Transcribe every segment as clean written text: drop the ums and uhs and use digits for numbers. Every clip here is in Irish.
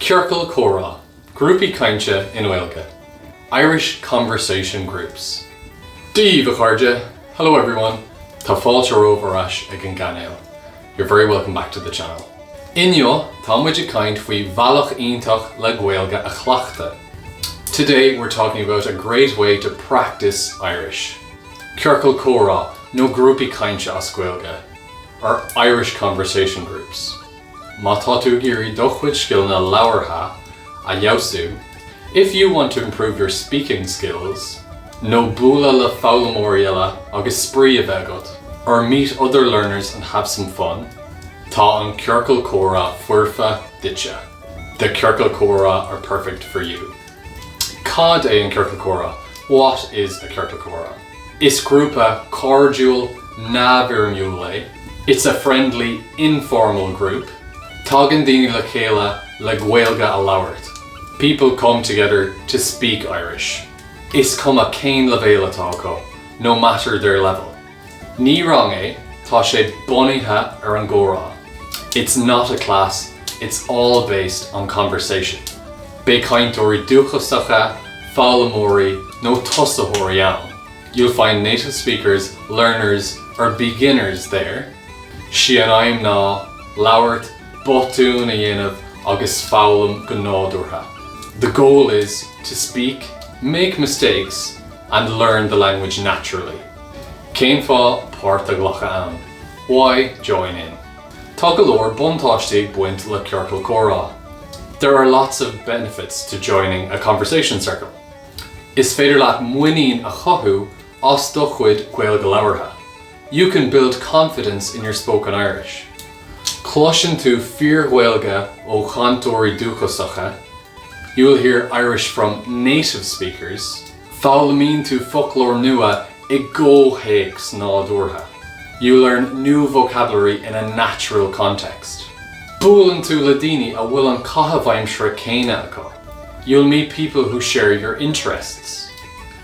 Ciorcal Comhrá, Grúpaí cainte i nGaeilge, Irish Conversation Groups. Dia daoibh, a chairde! Hello everyone! Tá fáilte romhaibh ar ais ag an gcainéal. You're very welcome back to the channel. Inniu, tá muid ag caint faoi bhealach iontach le Gaeilge a chleachtadh. Today we're talking about a great way to practice Irish. Ciorcal Comhrá nó grúpaí cainte as Gaeilge, or Irish Conversation Groups. Má tá tú ag iarraidh do chuid scileanna labhartha a fheabhsú, If you want to improve your speaking skills, nó bualadh le foghlaimeoirí eile agus spraoi a bheith agat, or meet other learners and have some fun, tá an Ciorcal Comhrá foirfe duitse. The Ciorcal Comhrá are perfect for you. Cad é an Ciorcal Comhrá? What is a Ciorcal Comhrá? Is grúpa cairdiúil neamhfhoirmiúil é. It's a friendly, informal group. Tagann daoine le chéile le Gaeilge a labhairt. People come together to speak Irish. Is cuma cén leibhéal atá acu, no matter their level. Ní rang é, tá sé bunaithe ar an gcomhrá. It's not a class, it's all based on conversation. Beidh cainteoirí dúchasacha, foghlaimeoirí nó tosaitheoirí ann. You'll find native speakers, learners or beginners there. 'Sí an aidhm ná labhairt, botúin a dhéanamh agus foghlaim go nádúrtha. The goal is to speak, make mistakes and learn the language naturally. Cén fáth páirt a ghlacadh ann? Why join in? Tá go leor buntáistí ag baint le ciorcal comhrá. There are lots of benefits to joining a conversation circle. Is féidir leat muinín a chothú as do chuid Gaeilge labhartha. You can build confidence in your spoken Irish. Cloiseann tú fíor-Ghaeilge ó chainteoirí dúchasacha. You will hear Irish from native speakers. Foghlaimíonn tú foclóir nua i gcomhthéacs nádúrtha. You learn new vocabulary in a natural context. Buaileann tú le daoine a bhfuil an caitheamh aimsire céanna acu. You'll meet people who share your interests.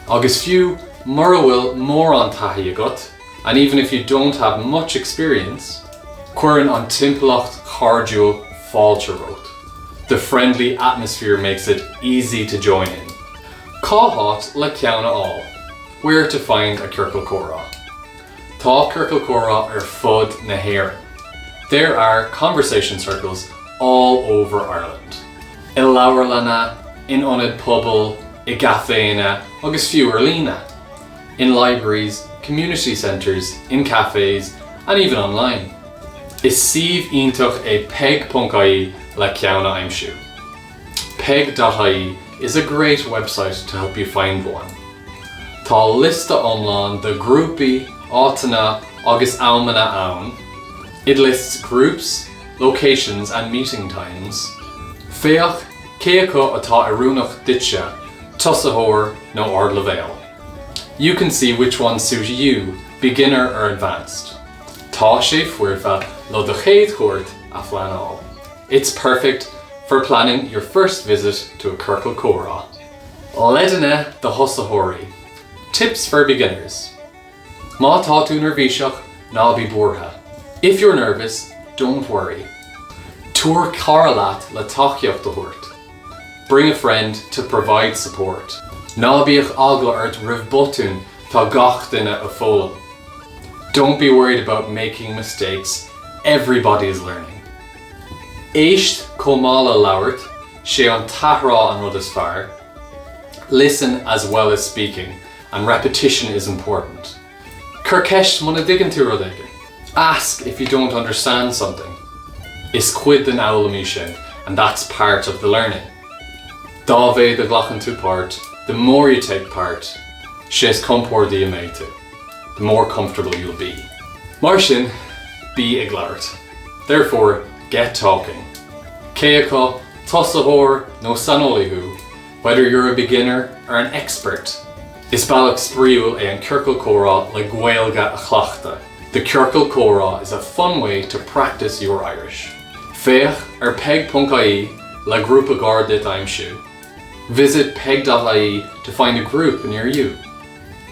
Agus fiú mura bhfuil mórán taithí agat, and even if you don't have much experience, cuireann an timpeallacht chairdiúil fáilte romhat. The friendly atmosphere makes it easy to join in. Cá háit le ceann a fháil? Where to find a Ciorcal Comhrá? Tá Ciorcal Comhrá ar fud na hÉireann. There are conversation circles all over Ireland. I leabharlanna, in ionaid pobail, i gcaiféanna agus fiú ar líne. In libraries, community centres, in cafés and even online. Is suíomh iontach é peig.ie le ceann a aimsiú. Peig.ie is a great website to help you find one. Tá liosta iomlán de ghrúpaí, áiteanna agus amanna ann. It lists groups, locations and meeting times. Féach cé acu atá oiriúnach duitse, tosaitheoir nó ardleibhéal. You can see which ones suit you, beginner or advanced. Tá sé foirfe le do chéad chuairt a phleanáil. It's perfect for planning your first visit to a Ciorcal Comhrá. Leideanna do thosaitheoirí. Tips for beginners. Má tá tú neirbhíseach, ná bí buartha. If you're nervous, don't worry. Tabhair cara leat le tacaíocht a thabhairt. Bring a friend to provide support. Ná bíodh eagla ort roimh botúin, tá gach duine ag foghlaim. Don't be worried about making mistakes, everybody is learning. Éist chomh maith le labhairt, 'sé an t-athrá an rud is fearr. Listen as well as speaking, and repetition is important. Cuir ceist muna dtuigeann tú rud éigin. Ask if you don't understand something. Is cuid den fhoghlaim í sin, and that's part of the learning. Dá mhéad a ghlacann tú páirt, the more you take part, 'sé is compordaí a mbeidh tú. The more comfortable you'll be. Mar sin, bí ag labhairt. Therefore, get talking. Cé acu tosaitheoir nó saineolaí thú, whether you're a beginner or an expert, is bealach spraíúil é an Ciorcal Comhrá le Gaeilge a chleachtadh. The Ciorcal Comhrá is a fun way to practice your Irish. Féach ar peig.ie le grúpa gar duit a aimsiú. Visit peig.ie to find a group near you.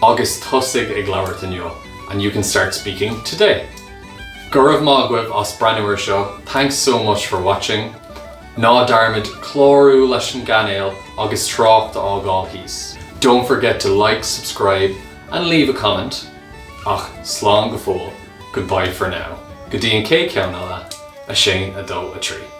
Agus tosaigh ag labhairt inniu, and you can start speaking today. Go raibh maith agaibh as breathnú ar seo, thanks so much for watching. Ná dearmad clárú leis an gcainéal agus trácht a fhágáil thíos. Don't forget to like, subscribe and leave a comment. Ach slán go fóill, goodbye for now. Go dtí an chéad cheann eile, 1, 2, 3.